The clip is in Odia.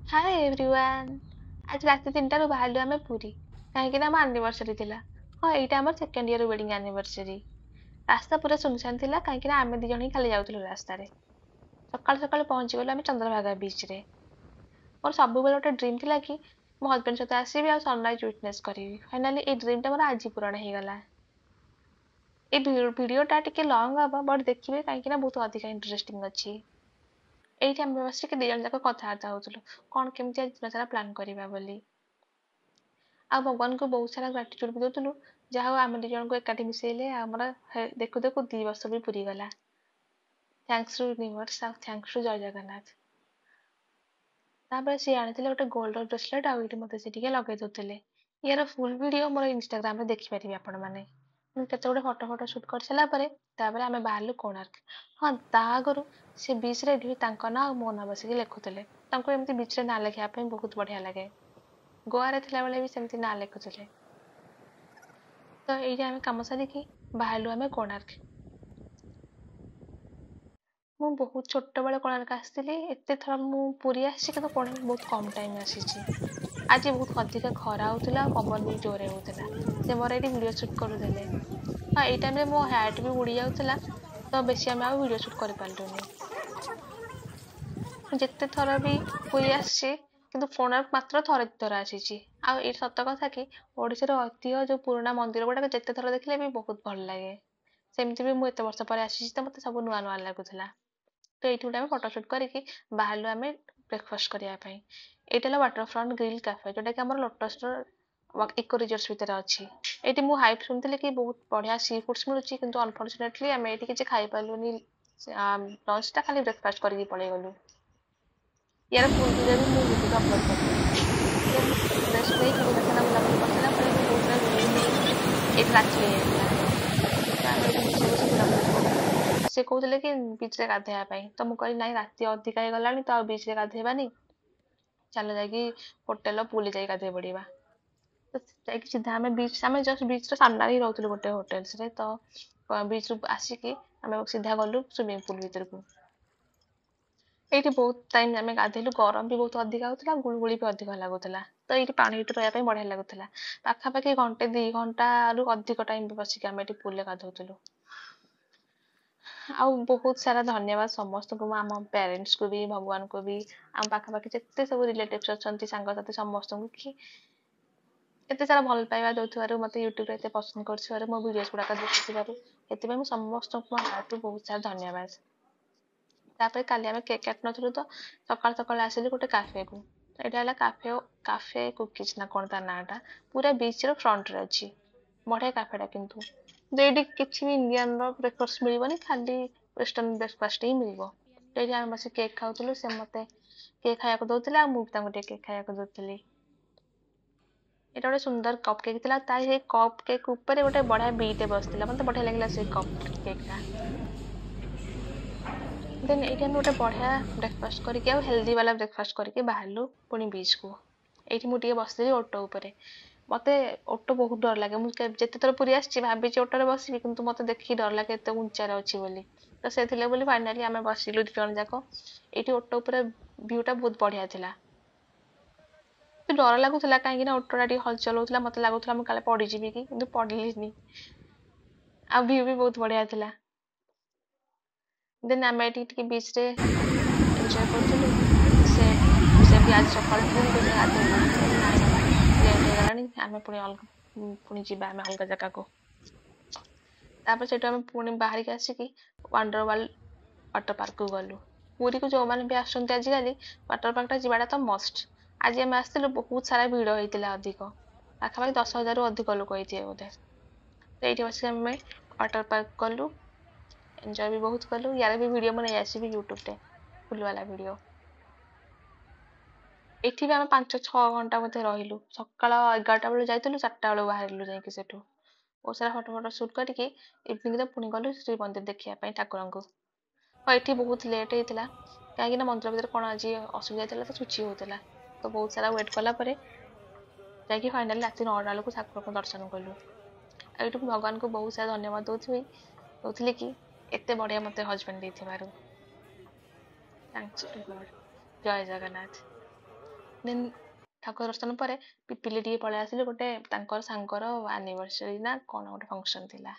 ହାଏ ଏଭ୍ରିୱାନ୍, ଆଜି ରାତି 3ଟାରୁ ବାହାରିଲୁ ଆମେ ପୁରୀ, କାହିଁକିନା ଆମ ଆନିଭର୍ସରୀ ଥିଲା। ହଁ, ଏଇଟା ଆମର ସେକେଣ୍ଡ ଇୟର ୱେଡ଼ିଂ ଆନିଭର୍ସରୀ। ରାସ୍ତା ପୁରା ସୁନସାନ ଥିଲା, କାହିଁକିନା ଆମେ 2 ଜଣ ହିଁ ଖାଲି ଯାଉଥିଲୁ ରାସ୍ତାରେ। ସକାଳୁ ସକାଳୁ ପହଞ୍ଚିଗଲୁ ଆମେ ଚନ୍ଦ୍ରଭାଗା ବିଚ୍ରେ। ମୋର ସବୁବେଳେ ଗୋଟେ ଡ୍ରିମ୍ ଥିଲା କି ମୋ ହଜବେଣ୍ଡ ସହିତ ଆସିବି ଆଉ ସନରାଇଜ୍ ୱିଟନେସ୍ କରିବି। ଫାଇନାଲି ଏଇ ଡ୍ରିମ୍ଟା ମୋର ଆଜି ପୂରଣ ହେଇଗଲା। ଏଇ ଭିଡ଼ିଓଟା ଟିକେ ଲଙ୍ଗ ହବ, ବଟ୍ ଦେଖିବେ, କାହିଁକିନା ବହୁତ ଅଧିକା ଇଣ୍ଟରେଷ୍ଟିଂ ଅଛି। ଏଇଠି ଆମେ ବସିକି 2 ଜଣ ଯାକ କଥାବାର୍ତ୍ତା ହେଉଥିଲୁ କ'ଣ କେମିତି ଆଜି ଦିନ ସାରା ପ୍ଲାନ୍ କରିବା ବୋଲି, ଆଉ ଭଗବାନଙ୍କୁ ବହୁତ ସାରା ଗ୍ରାଟିଚ୍ୟୁଡ଼୍ ବି ଦେଉଥିଲୁ, ଯାହା ହଉ ଆମେ 2 ଜଣଙ୍କୁ ଏକାଠି ମିଶେଇଲେ। ଆଉ ଆମର ଦେଖୁ ଦେଖୁ 2 ବର୍ଷ ବି ପୁରିଗଲା। Thanks two universe ଆଉ thanks two ଜୟ ଜଗନ୍ନାଥ। ତାପରେ ସିଏ ଆଣିଥିଲେ ଗୋଟେ ଗୋଲ୍ଡର ବ୍ରେସଲେଟ୍, ଆଉ ଏଇଠି ମୋତେ ସେ ଟିକେ ଲଗେଇ ଦେଉଥିଲେ। ୟାର ଫୁଲ୍ ଭିଡ଼ିଓ ମୋର ଇନଷ୍ଟାଗ୍ରାମରେ ଦେଖିପାରିବେ ଆପଣମାନେ। ମୁଁ କେତେ ଗୁଡ଼ିଏ ଫଟୋ ଫଟୋ ସୁଟ୍ କରିସାରିଲା ପରେ ତାପରେ ଆମେ ବାହାରିଲୁ କୋଣାର୍କ। ହଁ, ତା ଆଗରୁ ସେ ବିଚ୍ରେ ଏଠି ତାଙ୍କ ନାଁ ଆଉ ମୋ ନାଁ ବସିକି ଲେଖୁଥିଲେ। ତାଙ୍କୁ ଏମିତି ବିଚ୍ରେ ନାଁ ଲେଖିବା ପାଇଁ ବହୁତ ବଢ଼ିଆ ଲାଗେ। ଗୋଆରେ ଥିଲାବେଳେ ବି ସେମିତି ନାଁ ଲେଖୁଥିଲେ। ତ ଏଇଠି ଆମେ କାମ ସାରିକି ବାହାରିଲୁ ଆମେ କୋଣାର୍କ। ମୁଁ ବହୁତ ଛୋଟବେଳେ କୋଣାର୍କ ଆସିଥିଲି। ଏତେ ଥର ମୁଁ ପୁରୀ ଆସିଛି, କିନ୍ତୁ କୋଣାର୍କ ବହୁତ କମ୍ ଟାଇମ୍ ଆସିଛି। ଆଜି ବହୁତ ଅଧିକା ଖରା ହେଉଥିଲା ଆଉ ପବନ ବି ଜୋରେ ହେଉଥିଲା। ସେ ମୋର ଏଇଠି ଭିଡ଼ିଓ ସୁଟ୍ କରୁଥିଲେ। ହଁ, ଏଇ ଟାଇମ୍ରେ ମୋ ହ୍ୟାଟ୍ ବି ଉଡ଼ି ଯାଉଥିଲା, ତ ବେଶୀ ଆମେ ଆଉ ଭିଡ଼ିଓ ସୁଟ୍ କରିପାରିଲୁନି। ମୁଁ ଯେତେ ଥର ବି ପୁରୀ ଆସିଛି, କିନ୍ତୁ କୋଣାର୍କ ମାତ୍ର ଥରେ 2 ଥର ଆସିଛି। ଆଉ ଏଇଟା ସତ କଥା କି ଓଡ଼ିଶାର ଐତିହ୍ୟ ଯେଉଁ ପୁରୁଣା ମନ୍ଦିର ଗୁଡ଼ାକ ଯେତେ ଥର ଦେଖିଲେ ବି ବହୁତ ଭଲ ଲାଗେ। ସେମିତି ବି ମୁଁ ଏତେ ବର୍ଷ ପରେ ଆସିଛି, ତ ମୋତେ ସବୁ ନୂଆ ନୂଆ ଲାଗୁଥିଲା। ତ ଏଇଠି ଗୋଟେ ଆମେ ଫଟୋ ସୁଟ୍ କରିକି ବାହାରିଲୁ ଆମେ ବ୍ରେକଫାଷ୍ଟ କରିବା ପାଇଁ। ଏଇଟା ହେଲା ୱାଟର ଫ୍ରଣ୍ଟ ଗ୍ରିଲ୍ କାଫେ, ଯେଉଁଟାକି ଆମର ଲୋଟସ୍ର ଇକୋ ରିଜର୍ଟ ଭିତରେ ଅଛି। ଏଇଠି ମୁଁ ହାଇପ୍ ଶୁଣିଥିଲି କି ବହୁତ ବଢ଼ିଆ ସି ଫୁଡ଼୍ସ ମିଳୁଛି, କିନ୍ତୁ ଅନଫର୍ଚୁନେଟଲି ଆମେ ଏଇଠି କିଛି ଖାଇପାରିଲୁନି ଲଞ୍ଚଟା, ଖାଲି ବ୍ରେକଫାଷ୍ଟ କରିକି ପଳେଇଗଲୁ। ୟାର ଫୁଲ୍ ଭିଡ଼ିଓ ବି ମୁଁ ୟୁଟ୍ୟୁବରେ ଅପଲୋଡ଼ କରିଦେବି। ରେଷ୍ଟ ନେଇକି ଦିନ ସାରା ବୁଲାବୁଲି କରିସାରିଲା ପରେ ମୁଁ ବହୁତ ସାରା ଭିଡ଼ିଓ ନେଇକି ଏଇଠି ରାତି ହେଇଯାଇଥିଲା। ତ ଆମେ ଏଇଠି ବିଚ୍ରେ ବସି ବୁଲାବୁଲି କରୁଥିଲୁ। ସେ କହୁଥିଲେ କି ବିଚ୍ରେ ଗାଧେଇବା ପାଇଁ, ତ ମୁଁ କହିଲି ନାଇଁ, ରାତି ଅଧିକା ହେଇଗଲାଣି, ତ ଆଉ ବିଚ୍ରେ ଗାଧେଇବାନି, ଚାଲ ଯାଇକି ହୋଟେଲର ପୁଲ୍ରେ ଯାଇ ଗାଧେଇ ପଡ଼ିବା। ତ ଯାଇକି ସିଧା ଆମେ ବିଚ୍, ଆମେ ଜଷ୍ଟ ବିଚ୍ର ସାମ୍ନାରେ ହିଁ ରହୁଥିଲୁ ଗୋଟେ ହୋଟେଲ୍ସରେ। ତ ବିଚ୍ରୁ ଆସିକି ଆମେ ସିଧା ଗଲୁ ସୁଇମିଂ ପୁଲ୍ ଭିତରକୁ। ଏଇଠି ବହୁତ ଟାଇମ୍ ଆମେ ଗାଧେଇଲୁ। ଗରମ ବି ବହୁତ ଅଧିକା ହେଉଥିଲା, ଗୁଳୁଗୁଳି ବି ଅଧିକ ଲାଗୁଥିଲା। ତ ଏଇଠି ପାଣି ଭିତରେ ରହିବା ପାଇଁ ବଢ଼ିଆ ଲାଗୁଥିଲା। ପାଖାପାଖି ଘଣ୍ଟେ 2 ଘଣ୍ଟାରୁ ଅଧିକ ଟାଇମ୍ ବି ବସିକି ଆମେ ଏଠି ପୁଲ୍ରେ ଗାଧଉଥିଲୁ। ଆଉ ବହୁତ ସାରା ଧନ୍ୟବାଦ ସମସ୍ତଙ୍କୁ, ମୁଁ ଆମ ପ୍ୟାରେଣ୍ଟସକୁ ବି, ଭଗବାନଙ୍କୁ ବି, ଆମ ପାଖାପାଖି ଯେତେ ସବୁ ରିଲେଟିଭ୍ସ ଅଛନ୍ତି, ସାଙ୍ଗସାଥି ସମସ୍ତଙ୍କୁ କି ଏତେ ସାରା ଭଲ ପାଇବା ଦେଉଥିବାରୁ, ମୋତେ ୟୁଟ୍ୟୁବରେ ଏତେ ପସନ୍ଦ କରୁଥିବାରୁ, ମୋ ଭିଡ଼ିଓସ୍ ଗୁଡ଼ାକ ଦେଖୁଥିବାରୁ। ସେଥିପାଇଁ ମୁଁ ସମସ୍ତଙ୍କୁ ମୋ ହାର୍ଟରୁ ବହୁତ ସାରା ଧନ୍ୟବାଦ। ତାପରେ କାଲି ଆମେ କେକ୍ କାଟିନଥିଲୁ, ତ ସକାଳୁ ସକାଳୁ ଆସିଲୁ ଗୋଟେ କାଫେକୁ। ଏଇଟା ହେଲା କାଫେ କାଫେ କୁକିଜ୍ ନା କ'ଣ ତା ନାଁଟା। ପୁରା ବିଚ୍ର ଫ୍ରଣ୍ଟରେ ଅଛି। ବଢ଼ିଆ କାଫେଟା, କିନ୍ତୁ ଏଇଠି କିଛି ବି ଇଣ୍ଡିଆନର ବ୍ରେକଫାଷ୍ଟ ମିଳିବନି, ଖାଲି ୱେଷ୍ଟର୍ଣ୍ଣ ବ୍ରେକଫାଷ୍ଟ ହିଁ ମିଳିବ। ଏଇଠି ଆମେ ବସି କେକ୍ ଖାଉଥିଲୁ। ସେ ମୋତେ କେକ୍ ଖାଇବାକୁ ଦେଉଥିଲେ ଆଉ ମୁଁ ବି ତାଙ୍କୁ ଟିକେ କେକ୍ ଖାଇବାକୁ ଦେଉଥିଲି। ଏଇଟା ଗୋଟେ ସୁନ୍ଦର କପ୍ କେକ୍ ଥିଲା। ତା ସେଇ କପ୍ କେକ୍ ଉପରେ ଗୋଟେ ବଢ଼ିଆ ବିଟେ ବସିଥିଲା। ମୋତେ ବଢ଼ିଆ ଲାଗିଲା ସେଇ କପ୍ କେକ୍ଟା। ଦେନ୍ ଏଇଠି ଆମେ ଗୋଟେ ବଢ଼ିଆ ବ୍ରେକଫାଷ୍ଟ କରିକି ଆଉ ହେଲ୍ଦି ବାଲା ବ୍ରେକଫାଷ୍ଟ କରିକି ବାହାରିଲୁ ପୁଣି ବିଚ୍କୁ। ଏଇଠି ମୁଁ ଟିକେ ବସିଥିଲି ଅଟୋ ଉପରେ। ମୋତେ ଅଟୋ ବହୁତ ଡର ଲାଗେ। ମୁଁ ଯେତେ ଥର ପୁରୀ ଆସିଛି, ଭାବିଛି ଅଟୋରେ ବସିବି, କିନ୍ତୁ ମୋତେ ଦେଖିକି ଡର ଲାଗେ ଏତେ ଉଞ୍ଚାରେ ଅଛି ବୋଲି। ତ ସେ ଥିଲେ ବୋଲି ଫାଇନାଲି ଆମେ ବସିଲୁ 2 ଜଣ ଯାକ। ଏଇଠି ଅଟୋ ଉପରେ ଭ୍ୟୁଟା ବହୁତ ବଢ଼ିଆ ଥିଲା। ଡର ଲାଗୁଥିଲା, କାହିଁକି ନା ଅଟୋଟା ଟିକେ ହଲଚଲ ହେଉଥିଲା। ମୋତେ ଲାଗୁଥିଲା ମୁଁ କାଳେ ପଡ଼ିଯିବି କି, କିନ୍ତୁ ପଡ଼ିଲିନି। ଆଉ ଭ୍ୟୁ ବି ବହୁତ ବଢ଼ିଆ ଥିଲା। ଦେନ୍ ଆମେ ଏଠି ଟିକେ ବିଚ୍ରେ ଏନ୍ଜୟ କରୁଥିଲୁ। ସେ ବି ଆଜି ସକାଳୁ ପୁଣି କହୁଥିଲେ ଗାଧେଇବେ ବୋଲି। ନାଇଁ ବାବା, ଲେଟ୍ ହେଇଗଲାଣି, ଆମେ ପୁଣି ଅଲଗା ପୁଣି ଯିବା ଆମେ ଅଲଗା ଜାଗାକୁ। ତାପରେ ସେଇଠୁ ଆମେ ପୁଣି ବାହାରିକି ଆସିକି ୱାଣ୍ଡର ୱାର୍ଲଡ ୱାଟର ପାର୍କକୁ ଗଲୁ। ପୁରୀକୁ ଯେଉଁମାନେ ବି ଆସୁଛନ୍ତି ଆଜିକାଲି, ୱାଟର ପାର୍କଟା ଯିବାଟା ତ ମଷ୍ଟ। ଆଜି ଆମେ ଆସିଥିଲୁ, ବହୁତ ସାରା ଭିଡ଼ ହେଇଥିଲା ଅଧିକ, ପାଖାପାଖି 10,000ରୁ ଅଧିକ ଲୋକ ହେଇଥିବେ ବୋଧେ। ତ ଏଇଠି ବସିକି ଆମେ ୱାଟର ପାର୍କ ଗଲୁ, ଏନ୍ଜୟ ବି ବହୁତ କଲୁ। ୟାର ବି ଭିଡ଼ିଓ ମୁଁ ନେଇ ଆସିବି ୟୁଟ୍ୟୁବରେ, ଫୁଲ୍ ବାଲା ଭିଡ଼ିଓ। ଏଠି ବି ଆମେ 5-6 ଘଣ୍ଟା ବୋଧେ ରହିଲୁ। ସକାଳ 11ଟା ବେଳୁ ଯାଇଥିଲୁ, 4ଟା ବେଳୁ ବାହାରିଲୁ ଯାଇକି ସେଠୁ। ବହୁତ ସାରା ଫଟୋ ଫଟୋ ସୁଟ୍ କରିକି ଇଭିନିଂରେ ପୁଣି ଗଲୁ ଶ୍ରୀମନ୍ଦିର ଦେଖିବା ପାଇଁ ଠାକୁରଙ୍କୁ। ହଁ, ଏଠି ବହୁତ ଲେଟ୍ ହେଇଥିଲା, କାହିଁକିନା ମନ୍ଦିର ଭିତରେ କ'ଣ ଆଜି ଅସୁବିଧା ଥିଲା, ତ ଛୁଚି ହେଉଥିଲା। ତ ବହୁତ ସାରା ୱେଟ୍ କଲା ପରେ ଯାଇକି ଫାଇନାଲି ରାତି 9ଟା ବେଳକୁ ଠାକୁରଙ୍କୁ ଦର୍ଶନ କଲୁ। ଆଉ ଏଇଠୁ ମୁଁ ଭଗବାନଙ୍କୁ ବହୁତ ସାରା ଧନ୍ୟବାଦ ଦେଉଥିଲି କି ଏତେ ବଢ଼ିଆ ମୋତେ ହଜବେଣ୍ଡ ଦେଇଥିବାରୁ। Thanks two God. ଜୟ ଜଗନ୍ନାଥ। ଦେନ୍ ଠାକୁର ଦର୍ଶନ ପରେ ପିପିଲି ଟିକେ ପଳେଇ ଆସିଲି, ଗୋଟେ ତାଙ୍କର ସାଙ୍ଗର ଆନିଭର୍ସରୀ ନା କ'ଣ ଗୋଟେ ଫଙ୍କସନ୍ ଥିଲା।